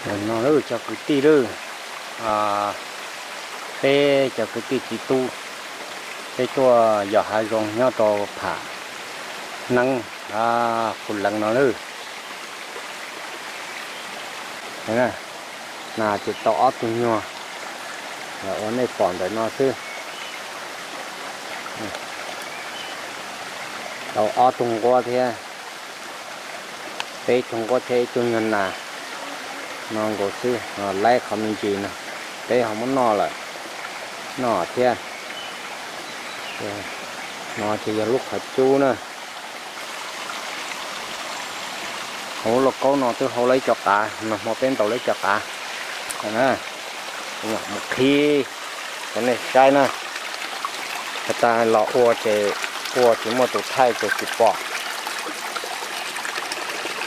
No lawm cov kwv tij lawm, peb cov kwv tij txiv tub, peb tuaj yos hav zoov nyob rau Pham Neeb, Phu Leev no lawm. Nas ces tau ob tug nyuag, ua nej pom ntawm no xwb. Tau ob tug nquab thiab, peb tug nquab thiab ib tug nyuag nas no nkaus xwb, laib qhov me ntsis no, peb ho muab noj lawm, noj thiab. No ces yog lub qhov cub na. Hauv lub lauj kaub no twb hau lawm ib co qav, nag hmo peb ntaus lawm ib co qav. Mus qhib rau nej saib na. Has tas los ua ces ua tsis muaj tus thaij ces tsis pom.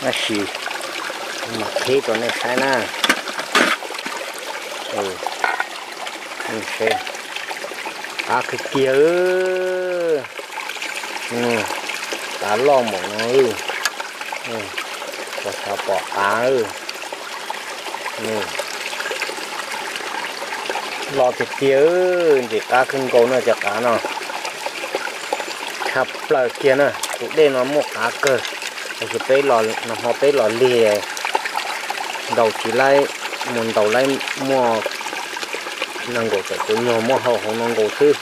Tab sis mus qhib rau nej saib na. Qav kawg kiag, qav loj npaum no, tsis xav pom qav. Loj tiag tiag, ntxim qab kawg nkaus no cov qav no. Tshaj plaws kiag na, tus dej no muaj qav kawg, tab sis peb los, nag hmo peb los lig, ntaus tsis laib, mus ntaus laib muaj nees nkaum tawm tus nyuag muab hau hauv no nkaus xwb.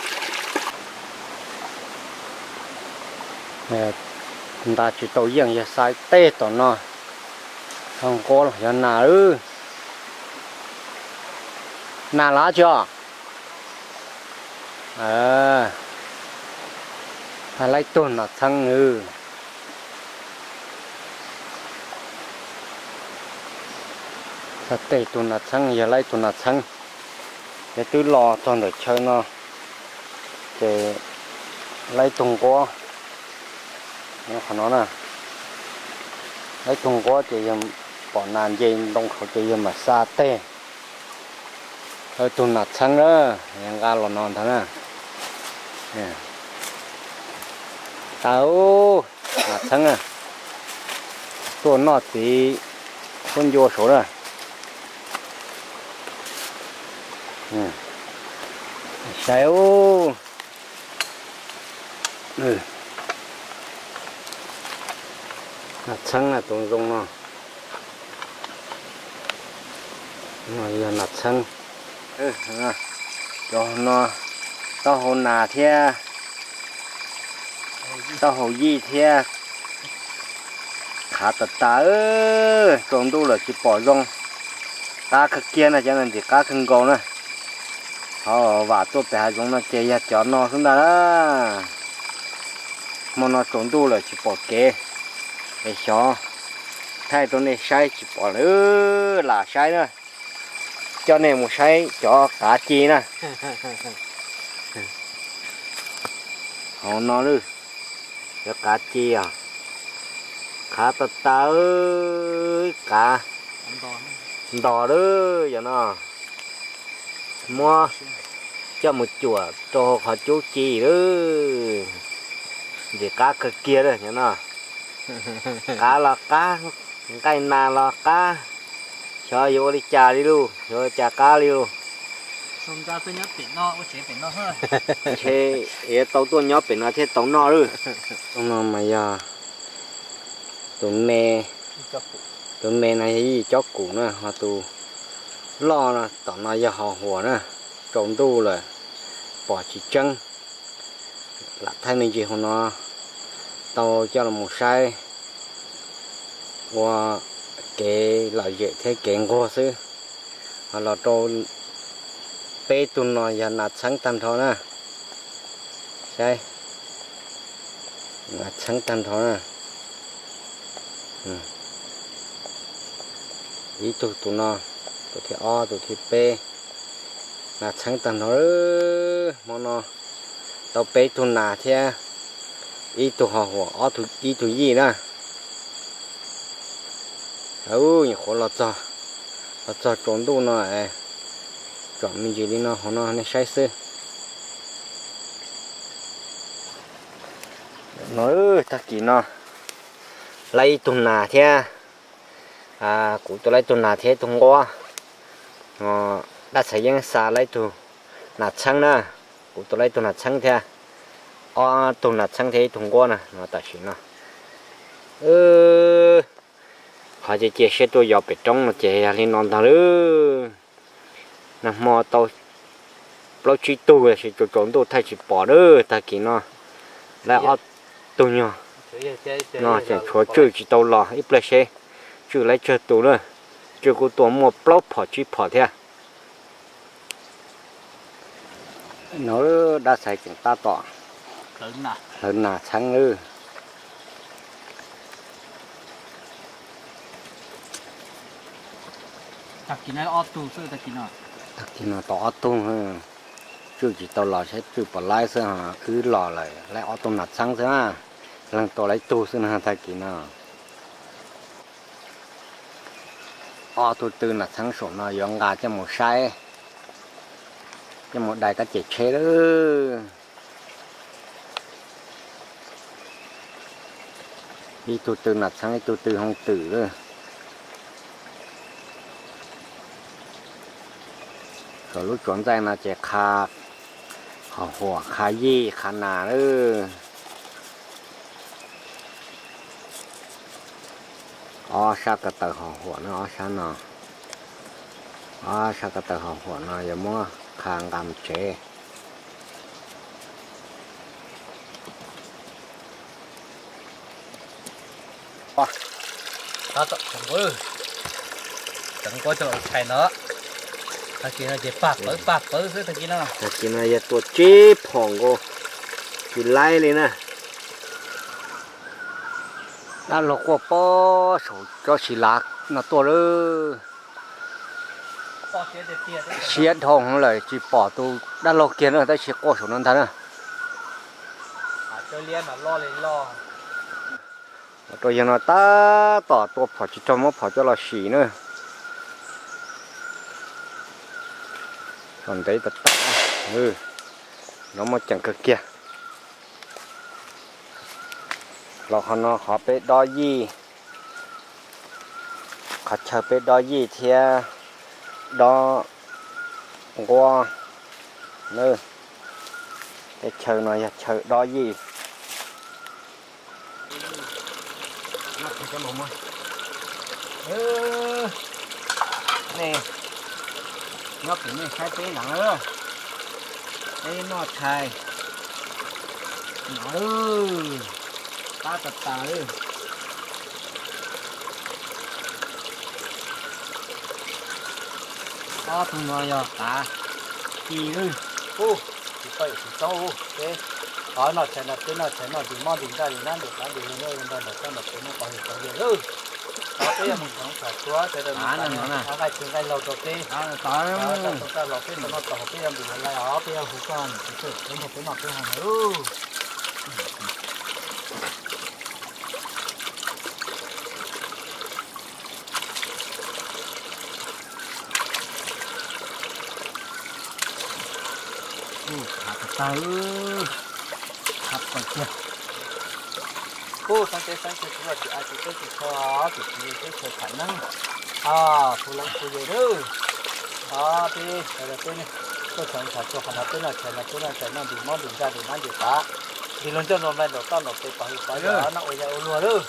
Nta tsis tau yeej yog xaiv tej tom no, nquab los yog nas. Nas los tsis os? Laib tug nas txheeb nws. Tej tug nas txheeb yog laib tug nas txheeb, ces twb los txog ntawm chaw no ces laib tug nquab. Qhov no na, laib tug nquab ces yog pom nas nce ntoo hauv ces yog mam xa teg. Tug nas txheeb na, nqa los no ntag na. Tau, nas txheeb na, tuaj noj txiv huab ncua saud na. Saib, nas txheeb na tus zoo no. No yog nas txheeb. Cov no taub hau nas thiab, taub hau yij thiab. Qhav tas tas, tsaus ntuj lawm tsis pom zoo. Qab kawg kiag na, cov no ntxim qab kawg nkaus na. Thov vam tuaj pem hav zoov no ces yog cov no xwb ntag na. Hmo no tsaus ntuj lawm tsis pom kev, es xyov thaij rau nej saib tsis pom lawm lam saib na. Coj nej mus saib cov qav ci na. Hauv no lawm, cov qav ci os. Qhav tas tas, qav ntos lawm yog no. Muab coj mus cuam rau qhov cub ci lawm. Ntxim qab kawg kiag lawm no. Qav los qab, nqaij nas los qab. Xyov yuav ua li cas li lauj, yuav ua cas qab li lauj. Ntshe yuav tau tuaj nyob pem no thiaj tau noj lawm. No mas yog tus me, tus me no yog yij cob kum na, ho tus loj no tom no yog ho huam na. Tsaus ntuj lawm pom tsis tseeb. Lam thaij me ntsis hauv no tau coj los mus saib ua kev lom zem thiab kev nquag xwb. Ho los rau peb tug no yog nas txheeb tag nrho na. Saib, nas txheeb tag nrho na. Ib tug tus no, tus thib ob, tus thib peb, nas txheeb tag nrho. Hmo no tau peb tug nas thiab ib tug ho huam, ib tug yij na. Nyuam qhuav los txog, los txog tsaus ntuj no, tsom me ntsis li no hauv no nej saib xwb. No, tag kis no laib ib tug nas thiab Kuv tua laib tug nas thiab ib tug nquab. Dab Txhais Yeeb xa laib tug nas txheeb na. Kuv tua laib tug nas txheeb thiab, ob tug nas txheeb thiab ib tug nquab na no tam sim no. Qhov ces cia siab tuaj yos pem roob no ces yog li no ntag lauj. Nag hmo tau plaub tsib tug tab sis tsaus tsaus ntuj thaij tsis pom lawm. Tag kis no laib ob tug nyuag no tseem tshuav tswj tsis tau los, ib pliag seb tswj laib tsawg tus na. Tswj kuj tua muaj plaub phom tsib phom thiab. No Dab Txhais tseem tab tom hlawv nas txheeb lawm. Tag kis no tau ob tug, tswj tsis tau los seb tswj puas laib xwb, wb los lawm laib ob tug nas txheeb xwb na. Leej tua laib tug xwb na tag kis no. Ob tug tw nas txheeb saum no yuav nqa coj mus saib, coj mus dai kab ces tsheb lawm. Ib tug tw nas txheeb ib tug tw hoob twm lawm. Saum lub tsuas ntxaij no ces qha hom huam, qha yij, qha nas lawm. Ob sab ko taw hom huam no, ob sab no, ob sab ko taw hom huam no yuav muab qha nqa mus tsev. Tseev nquab coj los tshais no. Tag kis no ces pag pawv pag pawv xwb tag kis no. Tag kis no yog tua tsib phom nkaus, tsis laib li na. Dab laug quaj pob saum tsob si lav no tuaj lawm. Siab dhau lawm tsis pom tus dab laug kiag na tab sis quaj saum no ntag na. Rau yog no tab tom tua phom tsis raug muab phom coj los sim na. Tom ntev tom tom, no muaj ceem kawg kiag. Los qhov no qhov peb dob yij, qhov chaw peb dob yij thiab dob nquab. Teb chaw no yog chaw dob yij. Nej nyob pem nej saib peb ntawd, peb noj tshais no, tab tas tas li. Ob tug no yog qav ci lawm. Ub, tsis tau yam tsis tau, peb qhov noj tshais no peb noj tshais noj ntim mob ntim ntsaj ntim nab ntim qav ntim hluas nkauj nrog nraim toj nraim pem noj pov hwm pov yawg lawm. Qhov peb yuav mus txhoov tshav tshuab sawv daws mus nqaij txiv nqaij laug rau peb. Txaj txoj tag los peb tau noj tau haus peb yuav ntim yuav lais os, peb yuav hu koj niam txiv txawj peb nrog peb noj peb haus na. Ub, qhav tag tag, qhav pawg kiag. Ub, xeeb teb xeeb chaw, tsis loj tsis av, tsis teb tsis chaw, tsis tsis teb chaw tham neeb. Hu leej hu yawg lawm. Peb sawv daws peb tuaj txhoov tshav tshuab qhov no peb noj tshais no peb noj tshais noj ntim mob ntim ntsaj ntim nab ntim qav, ntim hluas nkauj nraim toj nraim pem pov hwm pov yawg noj ua yaj ua luag lawm.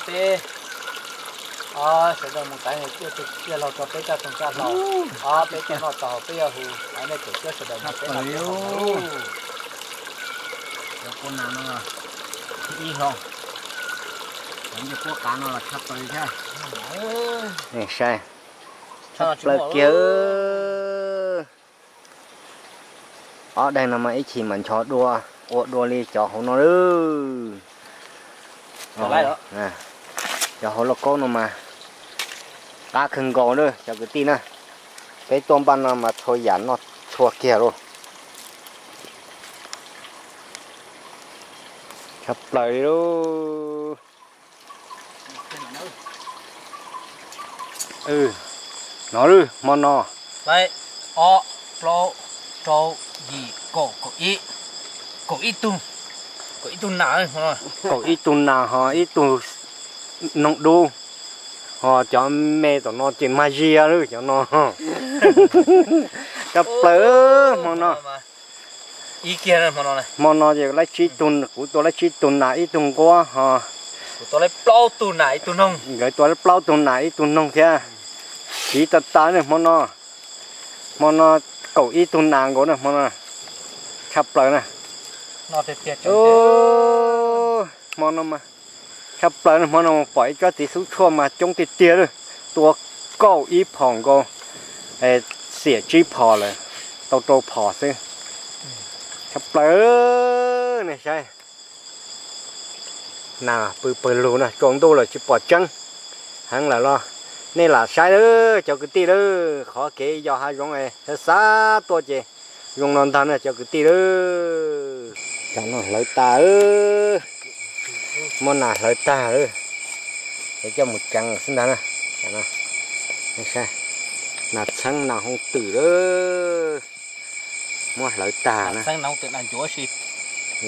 Peb sawv daws mus txhoov ciaj laug rau peb txaj txoog txaj hlau. Peb tau noj tau haus peb yuav hu, nej txhoov ciaj sawv daws mus peb noj peb haus. Kuv nas no ib hlo, kuv kuab qav no los tshaj plaws thiab. Saib, tshaj plaws kiag. Ob daim no mas ib chim mas ncho dua, ua dua li cov hauv no lawm. Cov hauv lauj kaub no mas qab kawg nkaus na cov kwv tij na. Peb tuaj npaj no mas txhua yam noj txhua kiag lauj. Tshaj plaws li lauj. No lawm hmo no, ob, plaub, rau, yim, kaum, kaum ib, kaum ib tug, kaum ib tug nas, kaum ib tug nas ho ib tug noog dub. Ho cov me tom no ces mag zia lawm cov no. Tshaj plaws hmo no. Hmo no ces laib tsib tug, kuv tua laib tsib tug nas ib tug nquab ho. Nkawd tua laib plaub tug nas ib tug noog thiab. Siv tas tas ne hmo no. Hmo no kaum ib tug nas nkaus na hmo no. Tshaj plaws na. Hmo no mas tshaj plaws na, hmo no pom ib tsob txiv xub tshuaj mas coob tiag tiag lawm. Tua kaum ib phom nkaus, xiam tsib phom lawm, tau rau phom xwb. Tshaj plaws ne saib. Nas pw pawg lug na, tsaus ntuj lawm tsis pom tseeb heev lawm los. Nej lam saib lawm cov kwv tij lawm, qhov kev yos hav zoov es xav xav tuaj ces zoo no ntag na cov kwv tij lawm. Cov no hlawv tas, muab nas hlawv tag lawm, es coj mus tseev xwb ntag na. Nas txheeb nas hooj twm lawm, muab hlawv tag na.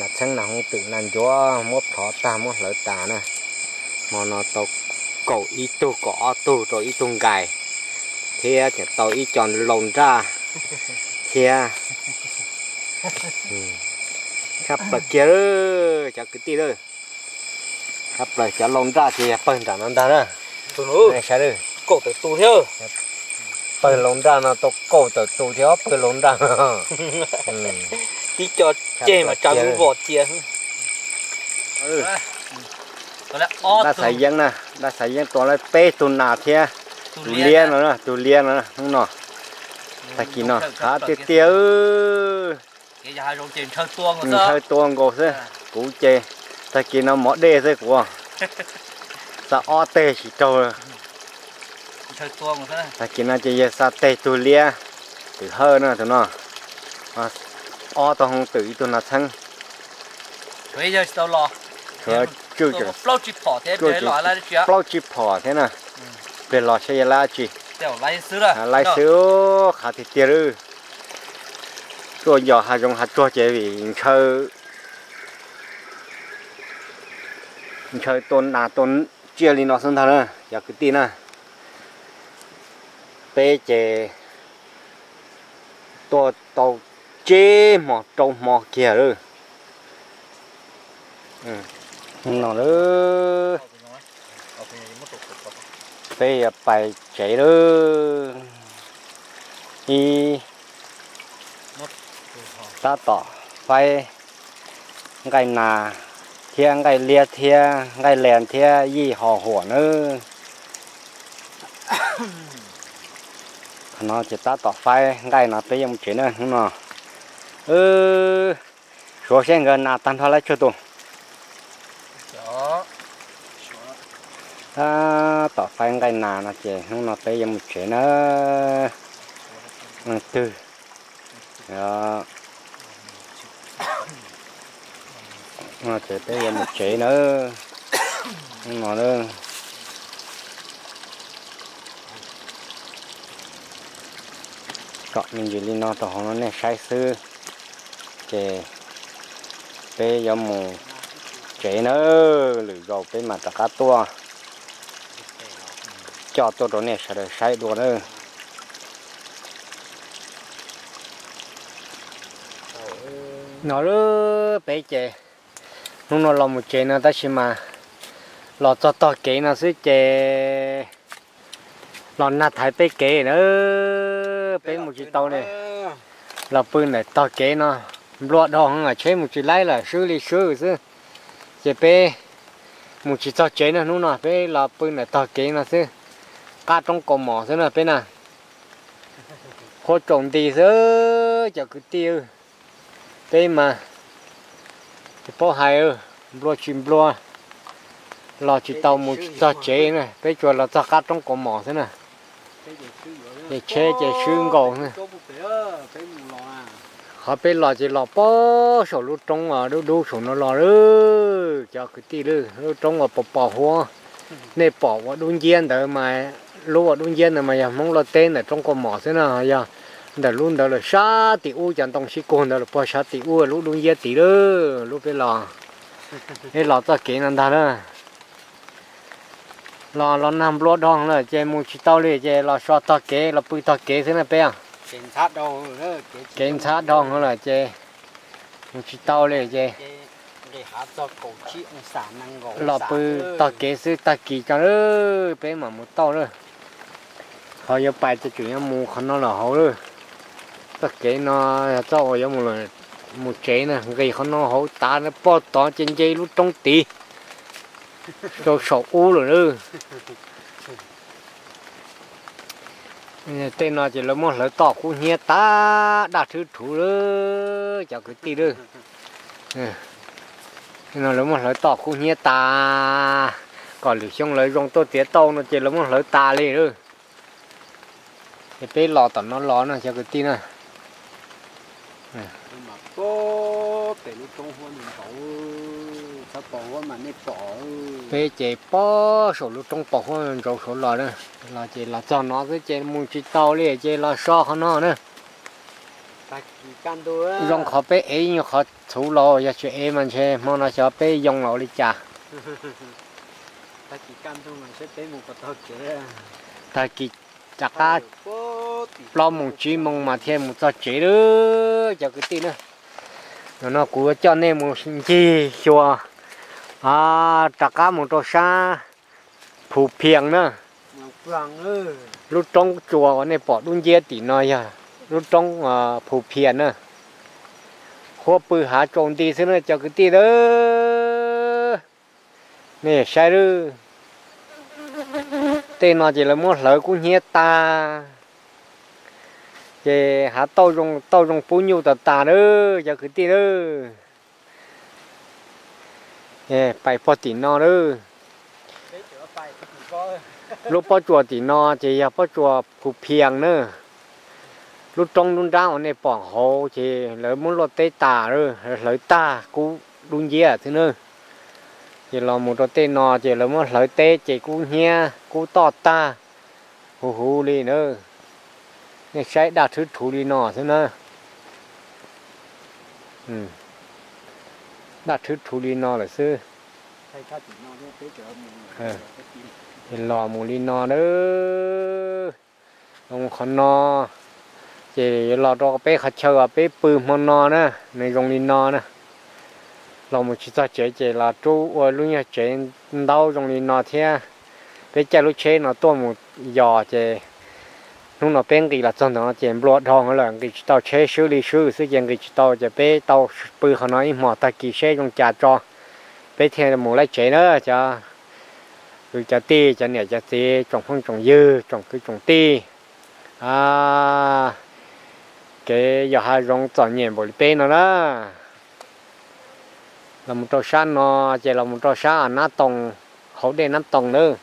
Nas txheeb nas hooj twm nas ncuav muab plhov tag muab hlawv tas na. Hmo no tau kaum ib tug kaum ob tug rau ib tug nkais, thiab tseem tau ib co laus nraj thiab. Tshaj plaws kiag lawm cov kwv tij lawm. Tshaj plaws cov laus nraj ces yog pawg nram no ntag na. Saib lawm, pawg laus nraj no tau kaum tawm tus thiab pawg laus nraj no. Tib co ceg mas tsa lub vos cia. Dab xav yeeb na, dab xav yeeb tua lawm peb tug nas thiab tus liab no, tus liab no hnub no. Tag kis no qab tiag tiag. Ntshaw tua nkaus xwb kuv ces, tag kis no mov dej xwb kuv, txog ob teg tsis raug. Tag kis no ces yawg xa teg tug liab, twm hawj no tus no, ob tug hooj twm ib tug nas txheeb. Plaub tsib phom thiab na, pliag los saib yog laib dab tsi. Laib xwb, qhav tiag tiag lawm. Tuaj yos hav zoov hav tsuag ces vim ntshaw, ntshaw tua nas tua tsiaj li no xwb ntag na cov kwv tij na. Peb ces tuaj tau tsib hmo rau hmo kiag lawm. No lawm, peb yuav pais tsev lawm. Ib, tab tom faib nqaij nas thiab nqaij liab thiab nqaij lees thiab yij ho huam nawb. Qhov no ces tab tom faib nqaij no peb yuav mus tsev na hnub no. Suav seb nkawd nas tag nrho lawm tsawg tus. Tab tom faib nqaij nas no ces hnub no peb yuav mus tsev na. Leej twg no ces peb yuav mus tsev na. Hnub no tsom me ntsis li no rau hauv no nej saib xwb, ces peb yuav mus tsev nawb, lwm zaus peb mam rov qab tuaj coj tuaj rau nej sawv daws saib dua nawb. No lub peb ces hnub no los mus tsev no tab sis mas los txog tog kev no xwb ces los nag thaiv peb kev na, peb mus tsis tau ne. Los pw ntawm tog kev no, nplua dhau heev, tsheb mus tsis laib lawm, swb li swb xwb. Ces peb mus tsis txog tsev na, hnub no peb los pw ntawm tog kev no xwb, qab roob kaus mom xwb na peb na. Qhuav tsaus nti xwb cov kwv tij, peb mas tsis paub hais, nplua tsis nplua, los tsis tau mus tsis txog tsev na, peb tsuas los txog qab roob kaus mom xwb na. Ces tsheb ces swb nkaus na. Qhov peb los ces los pem saum lub roob dub dub saum no los lawm cov kwv tij, lub roob uas pos pos huab, nej pom ua dub nciab ntawd mas, lub ua dub nciab ntawd mas yog Hmoob Lauj teb ntawm roob kaus mom xwb na, yog ntawm lub ntawd lawm sab tim ub, cov ntoo sib kuag ntawd lawm puag sab tim ub lub dub nciab tid lawm, lub peb los, peb los txoj kev no ntag na. Los los nag nplua dhau lawm ces mus tsis tau li ces los so tog kev los pw tog kev xwb na peb. Kev ntxhab dhau lawm ces mus tsis tau li ces los pw tog kev xwb, tag kis tso lawm peb mam mus tau lawm. Qhov yuav pais ces tseem yuav mus qhov no lawm hauv lawm. Txoj kev no yog txoj uas yuav mus tsev na, nqis qhov no hauv tas pog tod ces nce lub roob tid rau saum ub lawm lawm. Tej no ces lawv muab hlawv toj kub hnyiab tas daj thwb thuv lawm cov kwv tij lawm. Tej no lawv muab hlawv toj kub hnyiab tas, kom lwm xyoo lawv zoo tuaj txiav tau no ces lawv muab hlawv tas li lawm. Ces peb los tom no los no cov kwv tij na. Peb ces pob saum lub roob pos huab ntsauv saud los na. Los ces los txog no xwb ces mus tsis tau li ces los so qhov no na. Zoo qhov peb ev yeej yog qhov txhuv los, yog tsis ev mas ntshe hmo no xyov peb yoo los ua li cas. Tag kis rov qab plaub moos tsib moos mas thiaj mus txog tsev lawm cov kwv tij na. Nim no kuv coj nej mus ncig xyuas rov qab mus rau sab Phu Phias na. Lub roob tsua uas nej pom dub nciab tim no yog lub roob Phu Phias na. Huab pw hav tsaus nti xwb na cov kwv tij lawm. Nej saib lawm, tej no ces lawv muab hlawv kub hnyiab tas, ces hav tauj zoo pub nyuj tas tas lawm cov kwv tij lawm. Pais pog tim no lawm. Lub pob tsuas tim no ces yog pob tsuas Phu Phias na. Lub roob lub nrab uas nej pom hauv ces lawv muab luaj teb tas, hlawv tag kub dub nciab xwb na. Ces los mus rau tej no ces lawv muab hlawv teb ces kub hnyiab kub toj tag huv huv li na. Nej saib daj thwb thuv li no xwb na. Daj thwb thuv li no lawm xwb. Los mus li no na. Los qhov no ces los rau peb qhov chaw uas peb pw hmo no na, nws zoo li no na. Los mus tsis txog tsev ces los rub ua lub nyuag tsev ntaub zoo li no thiab. Peb caij lub tsheb no tuaj mus yos ces hnub no peb nqis los txog ntawm no ces nplua dhau lawm, nqis tsis tau, tsheb swb li swb xwb ces nqis tsis tau ces peb tau pw qhov no ib hmos, tag kis seb zoo cas tso peb thiaj mus laij tsev na cov kwv cov tij, cov niam cov txiv, tsoom phooj tsoom ywg, tsoom kwv tsoom tij. Kev yos hav zoov txom nyem npaum li peb no na. Los mus rau sab no ces los mus rau sab Nab Toos, hauv dej Nab Toos nawb.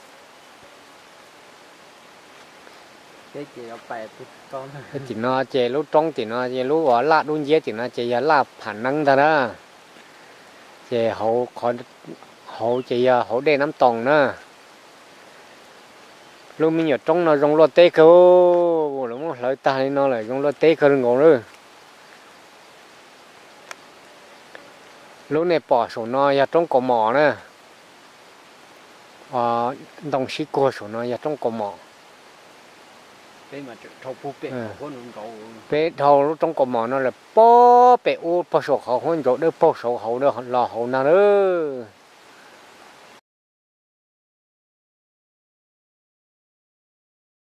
Tim no ces lub roob tim no ces lub uas laj dub nciab tim no ces yog laj Pham Neeb ntag na. Ces hauv ces yog hauv dej Nab Toos na. Lub me nyuam roob no zoo luaj teb kawg, lawv muab hlawv tag li no lawm zoo luaj teb kawg nkaus lawm. Lub nej pom saum no yog roob kaus mom na. Ntoo sib kuag saum no yog roob kaus mom. Peb dhau lub roob kaus mom no lawm pob pem ub, pob saum qhov huab ntsaus dawb paug saud hauv los hauv no lawm.